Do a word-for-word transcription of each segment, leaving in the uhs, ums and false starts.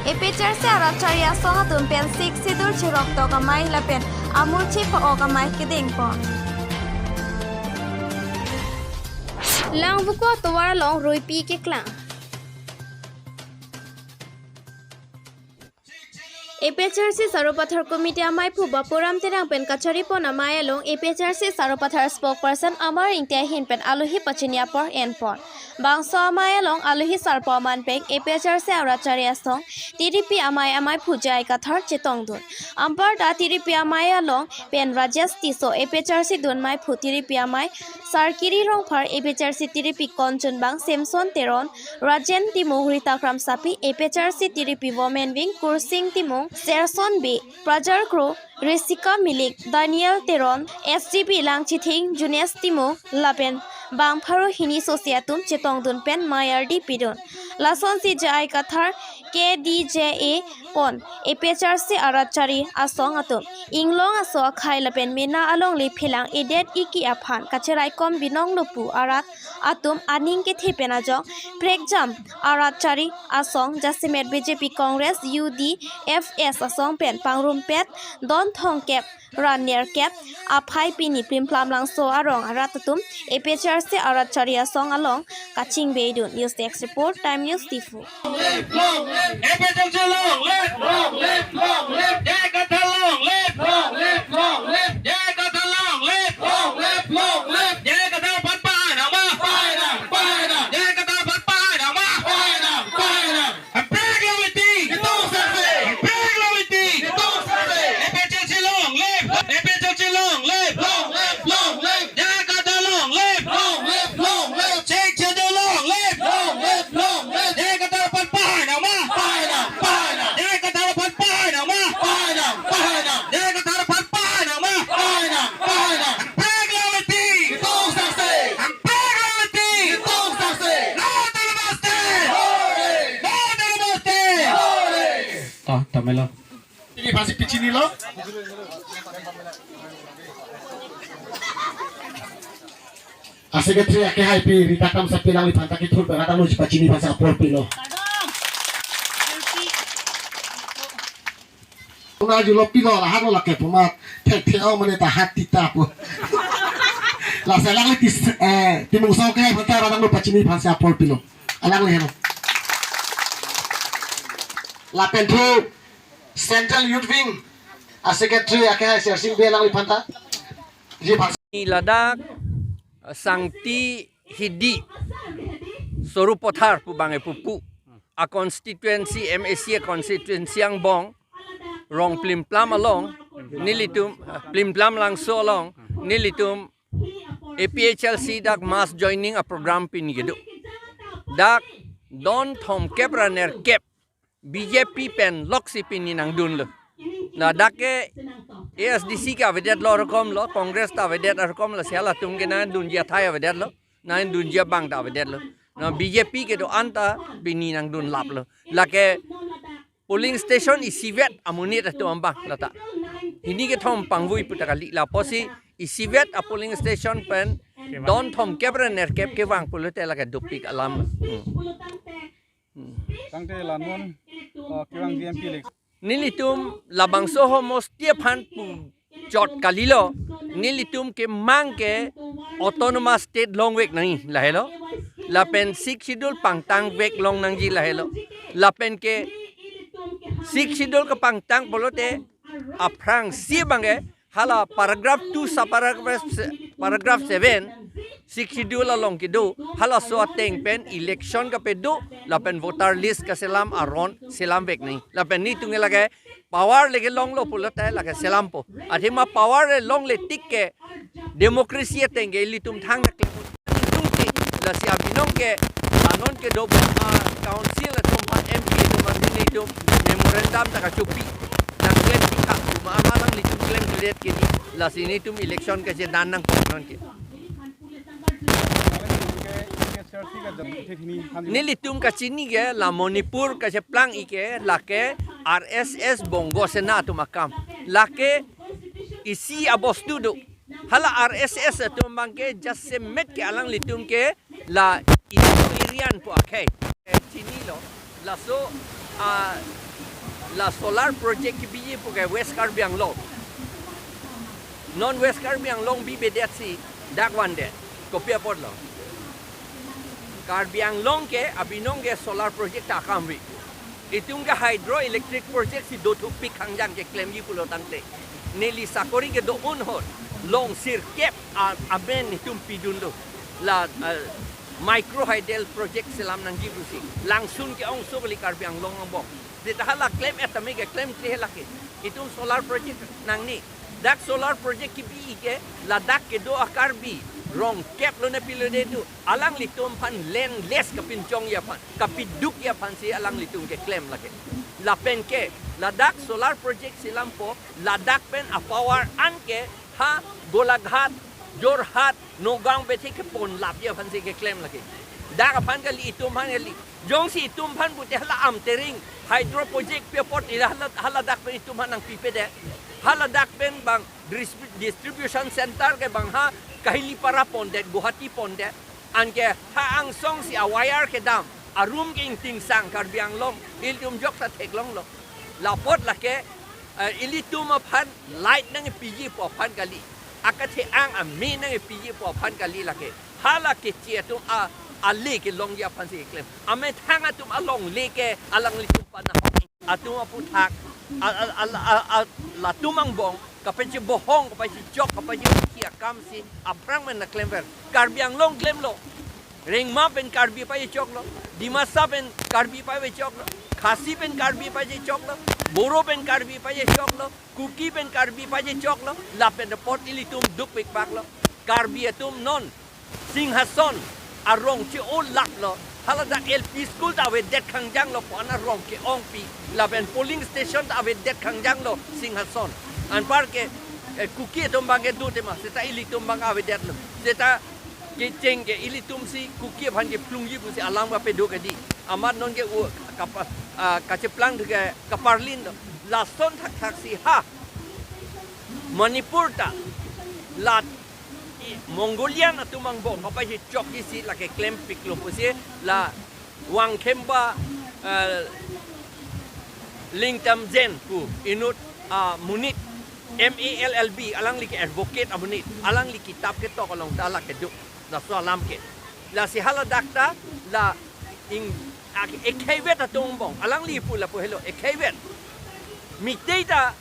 APHLC arat chari asong atum pen Sixth Schedule chiroktok amei lapen amurchi pa-ok amei kedengpon. Langvoku atovar along roipi keklang. APHLC Sarupathar Committee ameiphu Bapuram Terang pen kacharipon amei along APHLC Sarupathar spokesperson Amar Ingti ahin pen alohi pachini apor enpon. Bangso amei along alohi sarpo aman pen APHLC arat chari asong tiripi amei ameiphu J I Kathar chetongdun. Anparta tiripi amei along pen Rajesh Tisso APHLC dun meiphu tiripi amei, Sarkiri Rongphar APHLC tiripi konchunbang Samson Teron, Rajen Timung, Rita Kramsapi APHLC tiripi Women Wing, Kursing Timung, Serson Bey, Prajar Kro, Risika Milik, Daniel Teron, S G B Langchithing, Junes Timung lapen bang pharo hini sosi atum chetongdun pen mei ardi pidun. Lasonsi J I Kathar K D J A pon APHLC arat chari asong atum inglong aso akhei lapen mena alongle phelang edet iki aphan kacheraikom binong lo pu arat atum aning kethe pen ajok prekjam arat chari asong jasemet B J P, Congress, U D F S asong pen pangrumpet don thomkep ra nerkep aphai pini Plimplam Langso arong arat atum APHLC arat chari asong along kachingbeidun. News Desk Report, Time News Diphu. Long live! APHLC long live! Long live! Long live! J I Kathar long live! Long live! Long live! J I Kathar long live! Long live! Long live! J I Kathar aphan pahai nangma! Pahai nang! Pahai nang! J I Kathar aphan pahai nangma! Pahai nang! Pahai nang! Hemprek long liti! Ketok saksi! Hemprek long liti! Ketok saksi! APHLC long live! APHLC long live! Long live! Long live! J I Kathar long live! Long live! Long live! Sixth Schedule long live! Long live! Long live! J I Kathar aphan pahai nangma! Pahai nang! Pahai nang! J I Kathar aphan pahai nangma! Pahai nang! Pahai nang! J I Kathar aphan pahai nangma! Pahai nang! Pahai nang! Hemprek long liti! Ketok saksi! Hemprek long liti! Ketok saksi! No autonomous state! No rest! No autonomous state! No rest! Ta, tamelo. Ini pasi pichinilo. A-secretary akehaipi Rita Kramsapi alangliphan ta kethur pen adang lo ji pachini aphansi apor pilo. Una julo pilo, lahat lo lake pumat. Thekthe-ong mane ta hat tita pu. Lasi alangli tis, eh, Timungso akheiphanta adang lo pachini aphansi apor pilo. Alangli heno. Lapen thu Central Youth Wing a-secretary akehai Sersing Bey alangliphanta. Ji aphan. Ladak, eh, Sangti Hidi Sarupathar pu bang e pupu a-constituency, M A C a-constituency angbong, rong Plimplam along, nelitum, eh, Plimplam Langso along, nelitum APHLC dak mass joining a-program pini kedo. Dak don thomkep ra nerkep B J P pen loksi pini nangdunlo. La dak ke A S D C ke avedet lo rokom lo, Congress ta avedet rokom lo, si halatum ke nangdunji athai avedet lo, nangdunji abang ta avedet lo. Na B J P kedo-an ta pini nangdun laplo. Lake polling station isivet amonit atum abang lata. Hini kethom pangvui puta kali, lapusi isivet a-polling station pen don thomkep ra nerkep kevang pulote lake dopik alam. Hmm. Hmm. Tangte la non, uh, kevangji M P election. Nelitum labangso homosti aphan pu chot kalilo, nelitum ke mang ke autonomous state longvek nangji lahelo. Lapen Sixth Schedule pangtangvek long nangji lahelo. Lapen ke Sixth Schedule kepangtang pulote aphrangsi abang ke hala paragraph two sub paragraph se-, paragraph seven, Sixth Schedule along kedo, halaso ateng pen election kapedo, lapen voter list kaselam aron selamvek nangji. Lapen nelitum ke lake power le kelonglo pulote lake selampo. Athema power le longle tik ke democracy ateng ke ilitum thang na klem. Ilitum ke lasi abinong ke la non kedo, ah, council atum aphan, M P atum aphan nelitum memorandum ta kachopi. Nangklem tik ka, ma alanglitum klemkledet ke ni, lasi nelitum election kachedan nangkok non ke. Nelitum kachini ke la Manipur kacheplang-i ke lake R S S Bongo Sena atum akam. Lake isi abostu do. Hala R S S atum abang ke jasemet ke alanglitum ke la Indo-Aryan pu akhei. Eh, chinilo. Laso, ah, La solar project kebiji puke West Karbi Anglong. Non West Karbi Anglong bibedet si dak vandet. Kopi apotlo? Karbi Anglong ke abinong ke solar project ta akam vi. Itum ke hydroelectric project si dothupik khangjang keklemji pulo tangte, neli sakori kedo-un ahut long sirkep a-, amen itum pidunlo. La, eh, micro hydel project selam nangji pusi. Langsun ke-ongso kali Karbi Anglong angbong. Seta hala klemdet tame keklemkle lake. Itum solar project nangne. Dak solar project kebi ke ladak kedo a-Karbi rongkep lone pilode tu, alanglitum aphan landless kapinchongji aphan, kapidukji aphan si alanglitum keklem lake. Lapen ke ladak solar project selampo, ladak pen a-power an ke ha Golaghat, Jorhat, Nagaon bethe keponlapji aphan si keklem lake. Dak aphan kali, itum aphan kali. Jongsi itum aphan pute hala Amtereng hydro project pi apot ira hala, haladak pen itum aphan nangpipedet. Haladak pen bang dris-, distribution center ke bang ha Kahilipara pondet, Guwahati pondet. Anke ha angsong si a-wire kedam, a-room ke ingtingsang Karbi Anglong, ilitum jokta theklonglo. La apot lake, eh, ilitum aphan light nangpiji pu aphan kali. Akethe-ang ame nangpiji pu aphan kali lake. Hala keche atum a, ale kelongji aphan si keklem. Amethang atum alongle ke alanglitum aphan ahok. Atum aphuthak, a, a, a, a, a, latum angbong kapachebohong, kapachechok, kapachethi akam si aphrang men nangklemver. Karbi Anglong klemlo. Rengma pen Karbi pachechoklo, Dimasa pen Karbi pachechoklo, Khasi pen Karbi pachechoklo, Boro pen Karbi pachechoklo, Kuki pen Karbi pachechoklo, lapen apot ilitum dukpikpaklo. Karbi atum non Singhason arong che-olaplo, haladak L P school ta avedet khangjanglo pu an arong ke-ongpi, lapen polling station ta avedet khangjanglo Singhason. Anparke, eh, Kuki atum abang ke do tema, seta ilitum abang avedetlo. Seta kecheng ke ilitum si Kuki aphan kephlungji pusi alam kapado kedi. Amat non ke u kapa-, ah, kacheplang ke kaparlinlo. Lason thakthak si ha Manipur ta la i Mongolian atum angbong kapachechokji si lake klempiklo pusi la Wangkhemba, eh, Lyngdoh Jen pu inut amonit, M A L L B, alangli ke advocate amonit, alangli kitap ketok along ta lake do, laso alam ke. Lasi haladak ta la ing, ak-, ekheivet atum angbong, alangli pu lapu helo, ekheivet. Meitei ta,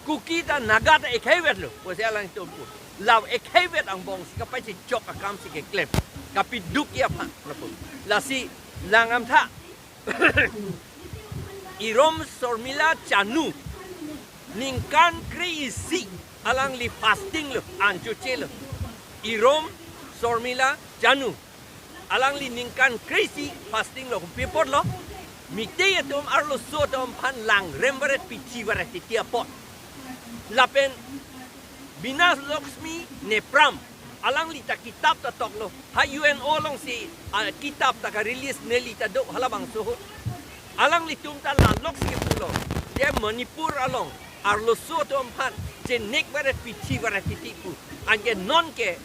Kuki ta, Naga ta ekheivetlo pusi alangtum pu. La ekheivet angbong si kapachechok akam si keklem, kapidukji aphan lapu. Lasi lang amtha. Irom Sormila Chanu ningkan kre-isi alangli fasting lo, an chochelo. Irom Sormila Chanu alangli ningkan kre-isi fasting lo, kopi apotlo? Meitei atum arloso atum aphan langrem varet, pithi varet titi apot. Lapen Bina Lakshmi Nepram, alangli ta kitap ta toklo. Ha U N O along si, ah, kitap ta ka-release, neli ta do halabangso ahut. Alanglitum ta lalok si pulo, je Manipur along arloso atum aphan chenek varet, pithi varet titi pu. Anke non ke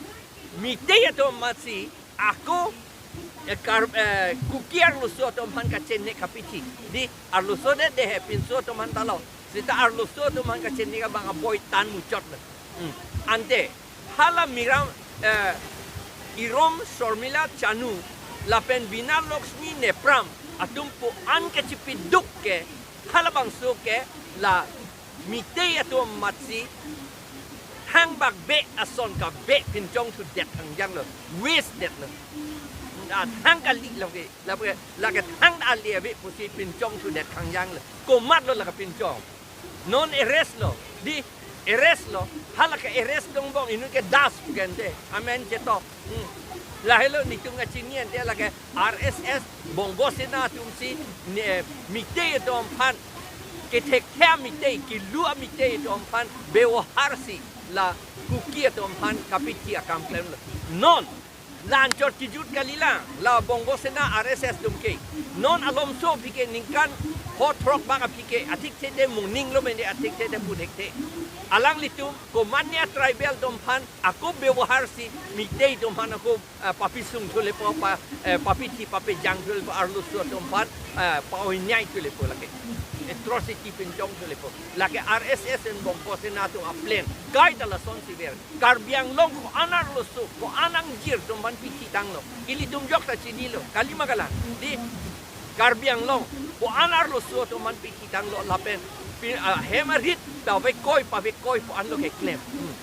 Meitei atum amat si ako, eh, Kar-, eh, Kuki arloso atum aphan kachenek kapithi. Di arloso de, de he pinso atum aphan ta lo. Seta arloso atum aphan kachenek abang aboi tan muchotlo. Hmm. Ante hala Miram, eh, Irom Sormila Chanu lapen Bina Lakshmi Nepram atum pu an kachipiduk ke, halabangso ke la Meitei atum amat si thangbak be ason kabe pinchongthudet khangjanglo, waste detlo. Ah, thang kali lo ke, la ke, la ke thang ale ave pusi pinchongthudet khangjanglo. Komatlo la kapinchong? Non arrest lo, di arrest lo, hala ke-arrest angbong inut ke Das pu ke ante, amen chetok. Hmm. Lahelo netum kachini ante lake R S S, Bongo Sena atum si ne, Meitei atum aphan, kethekthe a-Meitei, kelu a-Meitei atum aphan bebohar si la Kuki atum aphan kapithi akam klemlo. Non la anchot kejut kali la, la Bongo Sena R S S atum ke. Non alomso aphi ke ningkan ho throk bak aphi ke, athik thede moning lo mene, athik thede puthekthe. Alanglitum komatne tribal atum aphan ako bebohar si Meitei atum aphan ako, eh, papisung thulepo, pa, eh, papithi papejang thulepo, arloso atum aphan, eh, pa-onyai thulepo lake. Atrocity pinchong thulepo. Lake R S S en bompo sena atum a-plan. Kaita lasonsi ver. Karbi Anglong ko-an arloso, ko-an angjir atum aphan pithi tanglo. Ilitum jok ta chinilo. Kali ma kalang. Di Karbi Anglong ko-an arloso atum aphan pithi tanglo lapen pi-, ah, hem arit ta vekoi pavekoi pu-an lo keklem. Hmm.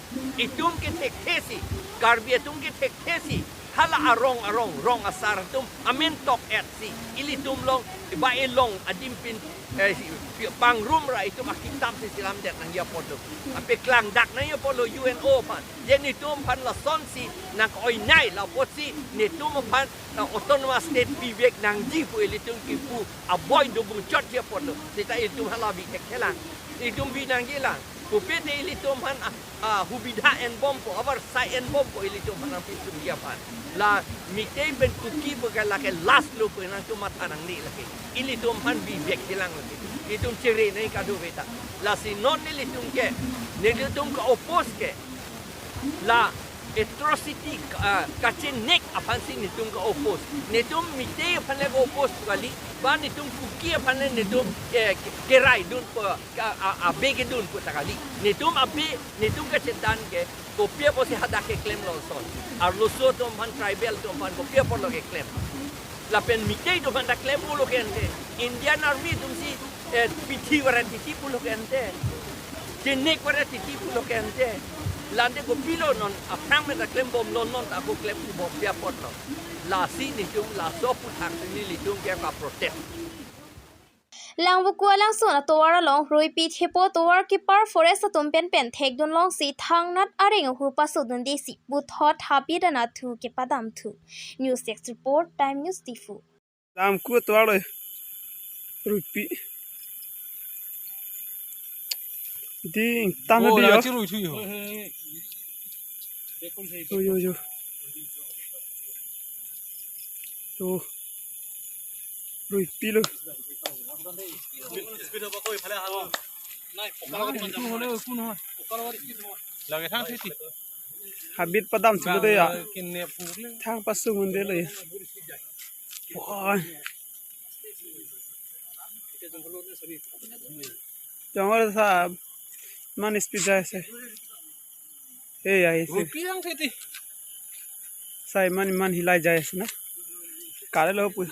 Itum kethekthe si, Karbi atum kethekthe si, hala arong arong, rong asar atum amen tok-et si, ilitum along, ba ilong adim pin, eh, si, pi-, pangrum ra itum akitap si selamdet nangji apotlo. Ape klangdak nangji apotlo U N O aphan. Je netum aphan lasonsi nang-oinai la apotsi netum aphan, ah, autonomous state pivek nangji pu ilitum kipu aboi dobung chotji apotlo. Seta ilitum hala bi thekthelang. Ilitum bi nangjilang. Pupe te ilitum aphan, ah, ah, hubidha en bompo, avarsai en bompo ilitum aphan nangpisungji aphan. La Meitei pen Kuki pu ke lake last lo pu nangtum matha nangne lake. Ilitum aphan bivek jilang lake. Ilitum chere nangji kadokave ta. Lasi non nelitum ke, nelitum ke-oppose ke la atrocity, ah, kachenek aphansi netum ke-oppose. Netum Meitei aphan le ke-oppose pu kali, ba netum Kuki aphan le netum, eh, ke-, keraidunpo, ka, a, abe kedunpo ta kali. Netum abe, netum kachethan ke, kopi apotsi hadak keklemlo lason. Arloso atum aphan, tribal atum aphan, kopi apotlo keklem. Lapen Meitei atum aphan ta klem pulo ke ante. Indian Army atum si, eh, pithi varet titi pulo ke ante. Chenek varet titi pulo ke ante. La ante kopilo non aphrang me ta klem bomlo, non ta ako klem pu bompi apotlo. Lasi netum laso aphuthak si nelitum ke ka-protest. Langvoku alangsun atovar along Roipi Thepo tovar kepar forest atum pen pen thekdun longsi thangnat areng ahu pasodunde si puthot habit anat thu kepadam thu. News Desk Report, Time News Diphu. Langvoku atovar lo. Roipi. Ding, tam Oh, habit ya, yo. Chiru chu yo. Yo, yo, yo. To. Roipi lo. Lage thang sisi. Habit padam si lo de ya. Thang pasung un de lo ya. Oi. Jongol sa man speed jai ase. Hey, jai ase. Roipi lang theti. Sai man, man hilai jai ase na. Kare lo pu.